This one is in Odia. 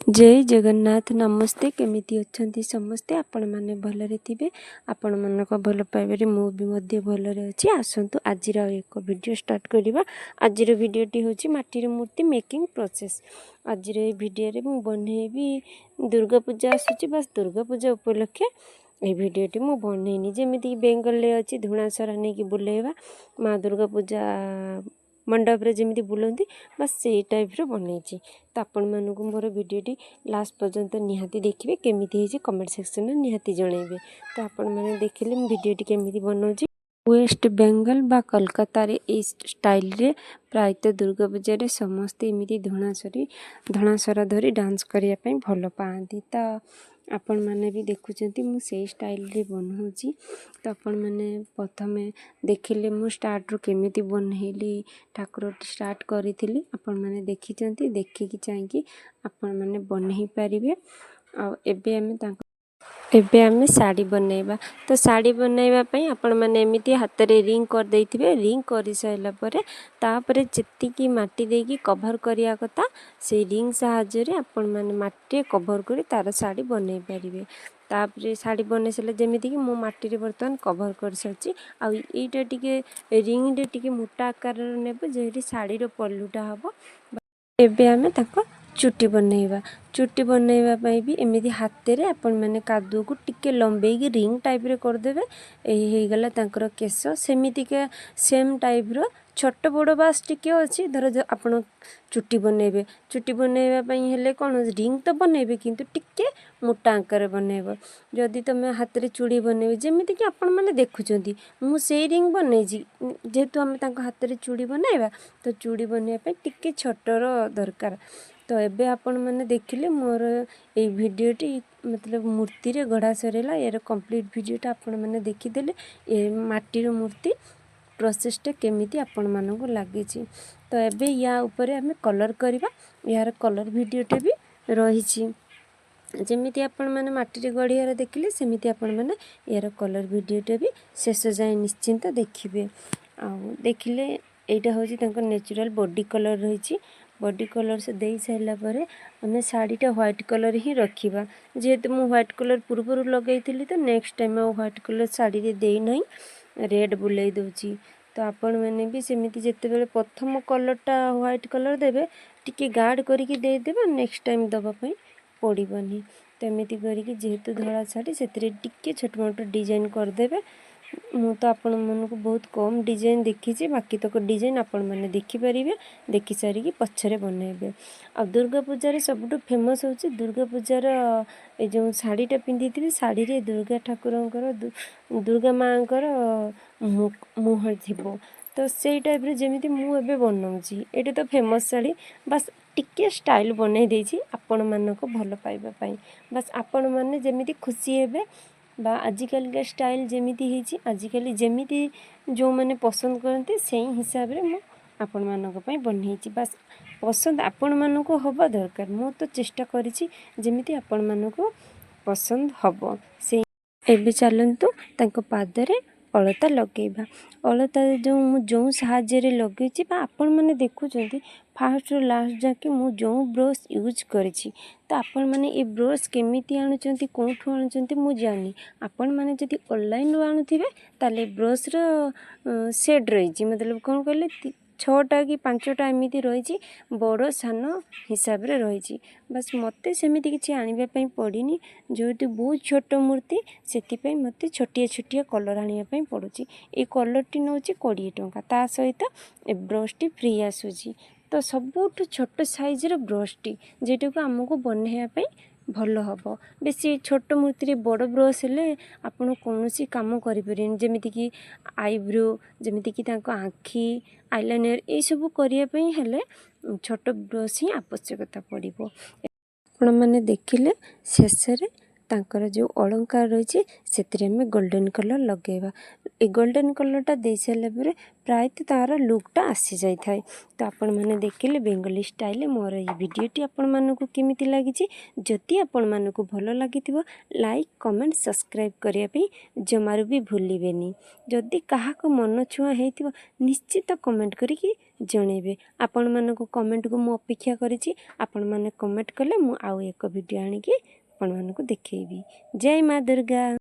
ଜୟ ଜଗନ୍ନାଥ। ନମସ୍ତେ। କେମିତି ଅଛନ୍ତି ସମସ୍ତେ? ଆପଣମାନେ ଭଲରେ ଥିବେ। ଆପଣମାନଙ୍କ ଭଲ ପାଇବାରେ ମୁଁ ବି ମଧ୍ୟ ଭଲରେ ଅଛି। ଆସନ୍ତୁ, ଆଜିର ଆଉ ଏକ ଭିଡ଼ିଓ ଷ୍ଟାର୍ଟ କରିବା। ଆଜିର ଭିଡ଼ିଓଟି ହେଉଛି ମାଟିର ମୂର୍ତ୍ତି ମେକିଂ ପ୍ରୋସେସ୍। ଆଜିର ଏଇ ଭିଡ଼ିଓରେ ମୁଁ ବନେଇବି, ଦୁର୍ଗା ପୂଜା ଆସୁଛି, ବାସ୍ ଦୁର୍ଗା ପୂଜା ଉପଲକ୍ଷେ ଏଇ ଭିଡ଼ିଓଟି ମୁଁ ବନେଇନି। ଯେମିତିକି ବେଙ୍ଗଲରେ ଅଛି ଧୂଣାସରା ନେଇକି ବୁଲେଇବା, ମା ଦୁର୍ଗା ପୂଜା ମଣ୍ଡପରେ ଯେମିତି ବୁଲନ୍ତି, ବାସ୍ ସେଇ ଟାଇପ୍ର ବନେଇଛି। ତ ଆପଣମାନଙ୍କୁ ମୋର ଭିଡ଼ିଓଟି ଲାଷ୍ଟ ପର୍ଯ୍ୟନ୍ତ ନିହାତି ଦେଖିବେ। କେମିତି ହେଇଛି କମେଣ୍ଟ ସେକ୍ସନରେ ନିହାତି ଜଣାଇବେ। ତ ଆପଣମାନେ ଦେଖିଲେ ମୁଁ ଭିଡ଼ିଓଟି କେମିତି ବନାଉଛି। ୱେଷ୍ଟ ବେଙ୍ଗଲ ବା କୋଲକାତାରେ ଏଇ ଷ୍ଟାଇଲରେ ପ୍ରାୟତଃ ଦୁର୍ଗା ପୂଜାରେ ସମସ୍ତେ ଏମିତି ଧଣାସରା ଧରି ଡାନ୍ସ କରିବା ପାଇଁ ଭଲ ପାଆନ୍ତି। ତ ଆପଣମାନେ ବି ଦେଖୁଛନ୍ତି, ମୁଁ ସେଇ ଷ୍ଟାଇଲରେ ବନାଉଛି। ତ ଆପଣମାନେ ପ୍ରଥମେ ଦେଖିଲେ ମୁଁ ଷ୍ଟାର୍ଟରୁ କେମିତି ବନେଇଲି, ଠାକୁରଟି ଷ୍ଟାର୍ଟ କରିଥିଲି। ଆପଣମାନେ ଦେଖିଛନ୍ତି, ଦେଖିକି ଚାହିଁକି ଆପଣମାନେ ବନେଇ ପାରିବେ। ଆଉ ଏବେ ଆମେ ଶାଢ଼ୀ ବନେଇବା। ତ ଶାଢ଼ୀ ବନେଇବା ପାଇଁ ଆପଣମାନେ ଏମିତି ହାତରେ ରିଙ୍ଗ କରିଦେଇଥିବେ। ରିଙ୍ଗ କରିସାରିଲା ପରେ ତାପରେ ଯେତିକି ମାଟି ଦେଇକି କଭର୍ କରିବା କଥା, ସେଇ ରିଙ୍ଗ ସାହାଯ୍ୟରେ ଆପଣମାନେ ମାଟିରେ କଭର୍ କରି ତା'ର ଶାଢ଼ୀ ବନେଇ ପାରିବେ। ତାପରେ ଶାଢ଼ୀ ବନେଇ ସାରିଲେ, ଯେମିତିକି ମୁଁ ମାଟିରେ ବର୍ତ୍ତମାନ କଭର୍ କରିସାରିଛି। ଆଉ ଏଇଟା ଟିକେ ରିଙ୍ଗରେ ଟିକେ ମୋଟା ଆକାରର ନେବେ, ଯେହେତୁ ଶାଢ଼ୀର ପଲ୍ଲୁଟା ହେବ। ଏବେ ଆମେ ତାଙ୍କ ଚୁଟି ବନେଇବା। ଚୁଟି ବନେଇବା ପାଇଁ ବି ଏମିତି ହାତରେ ଆପଣମାନେ କାଦୁଅକୁ ଟିକେ ଲମ୍ବେଇକି ରିଙ୍ଗ ଟାଇପ୍ରେ କରିଦେବେ। ଏଇ ହେଇଗଲା ତାଙ୍କର କେଶ। ସେମିତିକା ସେମ୍ ଟାଇପ୍ର ଛୋଟ ବଡ଼ ବାସ୍ ଟିକେ ଅଛି। ଧର ଆପଣ ଚୁଟି ବନେଇବେ, ଚୁଟି ବନେଇବା ପାଇଁ ହେଲେ କ'ଣ ରିଙ୍ଗ ତ ବନେଇବେ, କିନ୍ତୁ ଟିକେ ମୋଟା ଆକାରରେ ବନେଇବ। ଯଦି ତୁମେ ହାତରେ ଚୁଡ଼ି ବନେଇବେ, ଯେମିତିକି ଆପଣମାନେ ଦେଖୁଛନ୍ତି ମୁଁ ସେଇ ରିଙ୍ଗ ବନେଇଛି। ଯେହେତୁ ଆମେ ତାଙ୍କ ହାତରେ ଚୁଡ଼ି ବନେଇବା, ତ ଚୁଡ଼ି ବନେଇବା ପାଇଁ ଟିକେ ଛୋଟର ଦରକାର। ତ ଏବେ ଆପଣମାନେ ଦେଖିଲେ ମୋର ଏଇ ଭିଡ଼ିଓଟି, ମତଲବ ମୂର୍ତ୍ତିରେ ଗଢ଼ା ସରିଲା। ଏହାର କମ୍ପ୍ଲିଟ୍ ଭିଡ଼ିଓଟା ଆପଣମାନେ ଦେଖିଦେଲେ, ଏ ମାଟିର ମୂର୍ତ୍ତି ପ୍ରୋସେସ୍ଟା କେମିତି ଆପଣମାନଙ୍କୁ ଲାଗିଛି। ତ ଏବେ ୟା ଉପରେ ଆମେ କଲର୍ କରିବା। ଏହାର କଲର୍ ଭିଡ଼ିଓଟା ବି ରହିଛି। ଯେମିତି ଆପଣମାନେ ମାଟିରେ ଗଢ଼ିବାର ଦେଖିଲେ, ସେମିତି ଆପଣମାନେ ଏହାର କଲର୍ ଭିଡ଼ିଓଟା ବି ଶେଷ ଯାଏଁ ନିଶ୍ଚିନ୍ତ ଦେଖିବେ। ଆଉ ଦେଖିଲେ, ଏଇଟା ହେଉଛି ତାଙ୍କ ନ୍ୟାଚୁରାଲ୍ ବଡି କଲର୍ ରହିଛି। ବଡି କଲର୍ ସେ ଦେଇ ସାରିଲା ପରେ ଆମେ ଶାଢ଼ୀଟା ହ୍ୱାଇଟ୍ କଲର୍ ହିଁ ରଖିବା। ଯେହେତୁ ମୁଁ ହ୍ୱାଇଟ୍ କଲର୍ ପୂର୍ବରୁ ଲଗାଇଥିଲି, ତ ନେକ୍ସଟ ଟାଇମ୍ ଆଉ ହ୍ୱାଇଟ୍ କଲର୍ ଶାଢ଼ୀରେ ଦେଇନାହିଁ, ରେଡ଼୍ ବୁଲେଇ ଦେଉଛି। ତ ଆପଣମାନେ ବି ସେମିତି ଯେତେବେଳେ ପ୍ରଥମ କଲର୍ଟା ହ୍ୱାଇଟ୍ କଲର୍ ଦେବେ, ଟିକେ ଗାଢ଼ କରିକି ଦେଇଦେବେ, ନେକ୍ସଟ ଟାଇମ୍ ଦେବା ପାଇଁ ପଡ଼ିବନି। ତ ଏମିତି କରିକି, ଯେହେତୁ ଧଳା ଶାଢ଼ୀ, ସେଥିରେ ଟିକେ ଛୋଟ ମୋଟ ଡିଜାଇନ୍ କରିଦେବେ। ମୁଁ ତ ଆପଣମାନଙ୍କୁ ବହୁତ କମ୍ ଡିଜାଇନ୍ ଦେଖିଛି, ବାକି ତକ ଡିଜାଇନ୍ ଆପଣମାନେ ଦେଖିପାରିବେ। ଦେଖି ସାରିକି ପଛରେ ବନେଇବେ। ଆଉ ଦୁର୍ଗା ପୂଜାରେ ସବୁଠୁ ଫେମସ୍ ହେଉଛି ଦୁର୍ଗା ପୂଜାର ଏ ଯେଉଁ ଶାଢ଼ୀଟା ପିନ୍ଧିଥିବେ, ଶାଢ଼ୀରେ ଦୁର୍ଗା ଠାକୁରଙ୍କର, ଦୁର୍ଗା ମାଆଙ୍କର ମୁହଁ ଥିବ। ତ ସେଇ ଟାଇପ୍ରେ ଯେମିତି ମୁଁ ଏବେ ବନଉଛି, ଏଇଟା ତ ଫେମସ୍ ଶାଢ଼ୀ, ବାସ୍ ଟିକେ ଷ୍ଟାଇଲ୍ ବନେଇ ଦେଇଛି ଆପଣମାନଙ୍କ ଭଲ ପାଇବା ପାଇଁ। ବାସ୍ ଆପଣମାନେ ଯେମିତି ଖୁସି ହେବେ ବା ଆଜିକାଲିକା ଷ୍ଟାଇଲ୍ ଯେମିତି ହେଇଛି, ଆଜିକାଲି ଯେମିତି ଯେଉଁମାନେ ପସନ୍ଦ କରନ୍ତି, ସେଇ ହିସାବରେ ମୁଁ ଆପଣମାନଙ୍କ ପାଇଁ ବନେଇଛି। ବାସ୍ ପସନ୍ଦ ଆପଣମାନଙ୍କୁ ହେବା ଦରକାର। ମୁଁ ତ ଚେଷ୍ଟା କରିଛି ଯେମିତି ଆପଣମାନଙ୍କୁ ପସନ୍ଦ ହେବ ସେଇ। ଏବେ ଚାଲନ୍ତୁ, ତାଙ୍କ ପାଦରେ ଅଳତା ଲଗେଇବା। ଅଳତା ମୁଁ ଯେଉଁ ସାହାଯ୍ୟରେ ଲଗେଇଛି ବା ଆପଣମାନେ ଦେଖୁଛନ୍ତି, ଫାଷ୍ଟରୁ ଲାଷ୍ଟ ଯାକେ ମୁଁ ଯେଉଁ ବ୍ରସ୍ ୟୁଜ୍ କରିଛି। ତ ଆପଣମାନେ ଏ ବ୍ରସ୍ କେମିତି ଆଣୁଛନ୍ତି, କେଉଁଠୁ ଆଣୁଛନ୍ତି, ମୁଁ ଜାଣିନି। ଆପଣମାନେ ଯଦି ଅନଲାଇନ୍ରୁ ଆଣୁଥିବେ, ତାହେଲେ ବ୍ରସ୍ର ସେଟ୍ ରହିଛି, ମତଲବ କ'ଣ କହିଲେ, ଛଅଟା କି ପାଞ୍ଚଟା ଏମିତି ରହିଛି, ବଡ଼ ସାନ ହିସାବରେ ରହିଛି। ବାସ୍ ମୋତେ ସେମିତି କିଛି ଆଣିବା ପାଇଁ ପଡ଼ିନି। ଯେହେତୁ ବହୁତ ଛୋଟ ମୂର୍ତ୍ତି, ସେଥିପାଇଁ ମୋତେ ଛୋଟିଆ ଛୋଟିଆ କଲର୍ ଆଣିବା ପାଇଁ ପଡ଼ୁଛି। ଏଇ କଲର୍ଟି ନେଉଛି 20 ଟଙ୍କା, ତା ସହିତ ଏ ବ୍ରସ୍ଟି ଫ୍ରି ଆସୁଛି। ତ ସବୁଠୁ ଛୋଟ ସାଇଜ୍ର ବ୍ରସ୍ଟି, ଯେଉଁଟାକୁ ଆମକୁ ବନେଇବା ପାଇଁ ଭଲ ହେବ। ବେଶୀ ଛୋଟ ମୂର୍ତ୍ତିରେ ବଡ଼ ବ୍ରସ୍ ହେଲେ ଆପଣ କୌଣସି କାମ କରିପାରିବେନି, ଯେମିତିକି ଆଇବ୍ରୋ, ଯେମିତିକି ତାଙ୍କ ଆଖି, ଆଇଲାଇନର୍, ଏଇସବୁ କରିବା ପାଇଁ ହେଲେ ଛୋଟ ବ୍ରସ୍ ହିଁ ଆବଶ୍ୟକତା ପଡ଼ିବ। ଆପଣମାନେ ଦେଖିଲେ, ଶେଷରେ ତାଙ୍କର ଯେଉଁ ଅଳଙ୍କାର ରହିଛି, ସେଥିରେ ଆମେ ଗୋଲ୍ଡେନ୍ କଲର୍ ଲଗାଇବା। ଏ ଗୋଲ୍ଡେନ୍ କଲର୍ଟା ଦେଇସାରିଲା ପରେ ପ୍ରାୟତଃ ତା'ର ଲୁକ୍ଟା ଆସିଯାଇଥାଏ। ତ ଆପଣମାନେ ଦେଖିଲେ ବେଙ୍ଗଲୀ ଷ୍ଟାଇଲ୍ରେ ମୋର ଏଇ ଭିଡ଼ିଓଟି ଆପଣମାନଙ୍କୁ କେମିତି ଲାଗିଛି। ଯଦି ଆପଣମାନଙ୍କୁ ଭଲ ଲାଗିଥିବ, ଲାଇକ୍, କମେଣ୍ଟ, ସବସ୍କ୍ରାଇବ୍ କରିବା ପାଇଁ ଜମାରୁ ବି ଭୁଲିବେନି। ଯଦି କାହାକୁ ମନ ଛୁଆଁ ହେଇଥିବ, ନିଶ୍ଚିତ କମେଣ୍ଟ କରିକି ଜଣେଇବେ। ଆପଣମାନଙ୍କ କମେଣ୍ଟକୁ ମୁଁ ଅପେକ୍ଷା କରିଛି। ଆପଣମାନେ କମେଣ୍ଟ କଲେ ମୁଁ ଆଉ ଏକ ଭିଡ଼ିଓ ଆଣିକି ଆପଣମାନଙ୍କୁ ଦେଖେଇବି। ଜୟ ମା ଦୁର୍ଗା।